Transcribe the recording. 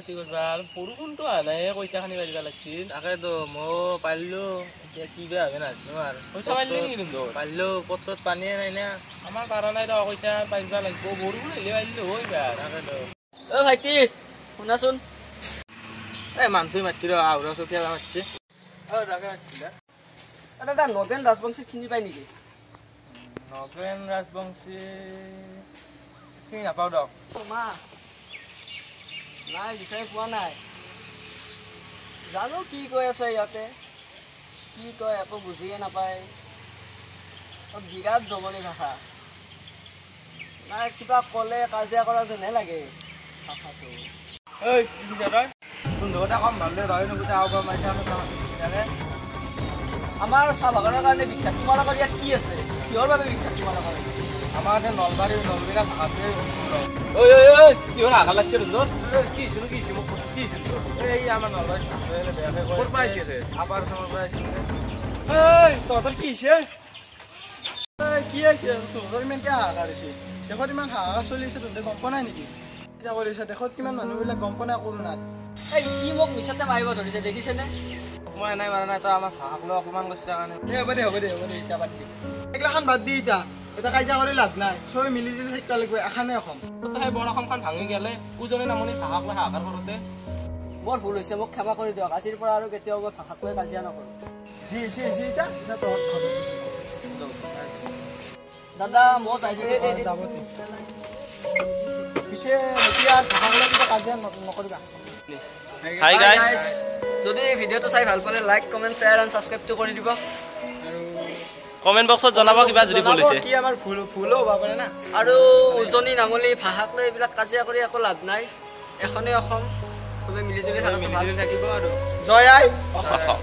খেতি কৰবা আৰু বৰষুণটো অহা নাই, কইঠাখানি পাৰিবা লাগছিল। তাকেতো ময়ো পাৰিলো, এতিয়া কি বেয়া হবে নাজানো আৰু। কইঠা পাৰিলি নেকি তহঁতৰ? পাৰিলো, পথাৰত পানীয়ে নাই না। আমাৰ পাৰা নাই ৰ, কইঠা পাৰিবা লাগব, বৰষুণ আহিলে পাৰিলো হয় এইবাৰ। তাকেতো। অ ভাইটি শুনাচোন। এই মানুহটোৱে মাতছি ৰ, আউৰা চকীয়া মাতছি। অ তাকে মাতছি। দাদা, নগেন ৰাজবংশী চিনি পাই নেকি? নগেন ৰাজবংশী চিনি নাপাওঁ দক। মা নাই, বিচাৰি পোৱা নাই। জানো কি কৈ আছে ইয়াতে, কি কয় একো বুজিয়ে নাপায়, বিৰাট জমনি ভাষা। নাই, কিবা ক'লে কাজিয়া কৰা যেনহে লাগে ভাষাটো। ঐ কি তই তহঁতে কম ভাল আমাৰ চাহ বাগানৰ কাৰণে বিখ্যাত। তোমালোকৰ ইয়াত কি আছে? কিহৰ বাবে বিখ্যাত তোমালোকৰ? আমাৰ ইয়াতে নলবাৰী নলবেৰীয়া ভাষাটোৱে। ঐ ঐ ঐ, কিহৰ হাহাকাৰ লাগছে তহঁতৰ? কি হৈছে কি হৈছে মোক কি হৈছে তোৰ? এই আমাৰ নলবাৰী ভাষাটোৱে বেয়াকে কয়। ক'ৰ পৰা আহিছে ইয়াতে? আপাৰ আছামৰ পৰা আহিছে। ঐ তহঁতৰ কি হৈছে? কি হৈছে তহঁতৰ? ইমান কিয় হাহাকাৰ হৈছে? দেশত ইমান হাহাকাৰ চলি আছে, তহঁতে গম পোৱা নাই নেকি? কৰিছে দেশত কিমান মানুহবিলাক, গম পোৱা নাই কৰোণাত? এই ই মোক মিছাতে মাৰিব ধৰিছে, দেখিছেনে? মই এনেই মাৰা নাই, তই আমাৰ ভাষাক লৈ অপমান কৰিছে কাৰণে। দে হ'ব দে, হ'ব দে, হ'ব দে, এতিয়া বাদ দে, এইগিলাখান বাদ দি। এতিয়া এতিয়া কাজিয়া কৰি লাভ নাই, চবে মিলি জুলি থাকিব লাগিব। এখানে অসম। সেই বৰ অসমখন ভাঙি গেলে উজনি নামনি ভাষাক লৈ হাহাকাৰ কৰোঁতে। মোৰ ভুল হৈছে, মোক ক্ষমা কৰি দিয়ক। আজিৰ পৰা আৰু কেতিয়াও মই ভাষাক লৈ কাজিয়া নকৰোঁ। যি হৈছে হৈছে, এতিয়া এতিয়া তহঁত ঘৰত গুচি যা। দাদা, মই যাই থাকোঁ। যাব দে। পিছে এতিয়া ভাষাক লৈ কিবা কাজিয়া নকৰিবা। হাই গাইছ, যদি ভিডিঅ'টো চাই ভাল পালে লাইক, কমেণ্ট, শ্বেয়াৰ এণ্ড ছাবস্ক্ৰাইবটো কৰি দিব। আৰু কমেণ্ট বক্সত জনাব কিবা যদি ভুল হৈছে। কি আমাৰ ভুল ভুলো হ'ব পাৰে না। আৰু উজনি নামনি ভাষাক লৈ এইবিলাক কাজিয়া কৰি একো লাভ নাই। এখনেই অসম, চবে মিলি জুলি থকাটো ভাল। মিলি থাকিব আৰু। জয় আই অসম।